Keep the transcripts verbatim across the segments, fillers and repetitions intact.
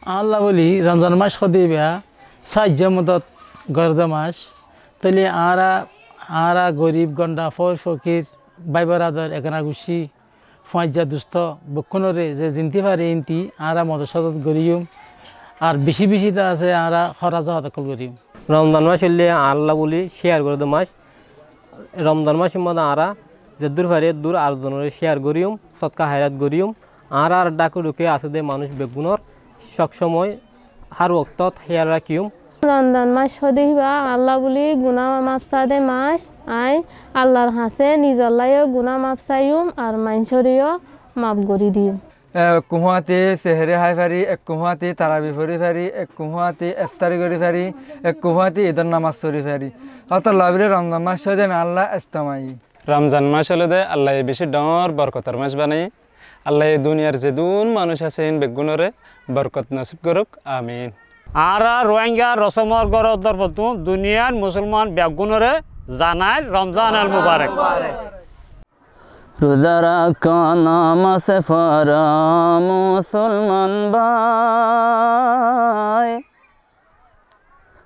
Añálla bóli Romzan mac hóde íba sáijja modot goré dé mac. Tóile añára, añára gorib, gonda, foóir, fokir, bái baradar, egana guccí, fuañijja dustó bekkúnoré ze zintí fari íntí añára modot sódot goríyum. Ar bicí bicí de asé añára hóraza hóde ókkol goríyum. Romzan mac óile añálla bóli cíyar goré dé mac. Romzan mac modot añára zeddúr fari eddúr ar zonoré cíyar goríyum, sódka háirat goríyum. Añárar dháke dhúke asé dé manúic beggúnor sób somói hár woktót héyal rakíyum. Romzan mac hóde íba añálla bóli guná maf sá dé mac. Aññí Allar hañsé nizollá yó guná maf saiyum ar maincóre yó maf gorí diyum. Ekku fúañti sehéri hái fari, ekku fúañti tarabi forí fari, ekku fúañti eftari gorí fari, ekku fúañti idor namaz forí fari. Hótolla bóli Romzan mac hóde añálla estemai. Romzan mac óilde Allaye bicí dhoóñr borkotor mac banaiyé. Allaye duniyar zedún manúic asé hín beggúnoré borkot nosib gorók. Amin. Añára Ruáingga rosómor góror dorfottún duniyar musúlman beggúnoré zanair Romzan el Mubarek. Ruza rakó, nomaz foró, musúlman bái.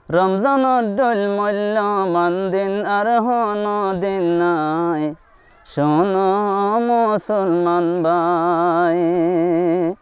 Romzanor dhoil moilla man din ar honó din nái, cúno musúlman bái.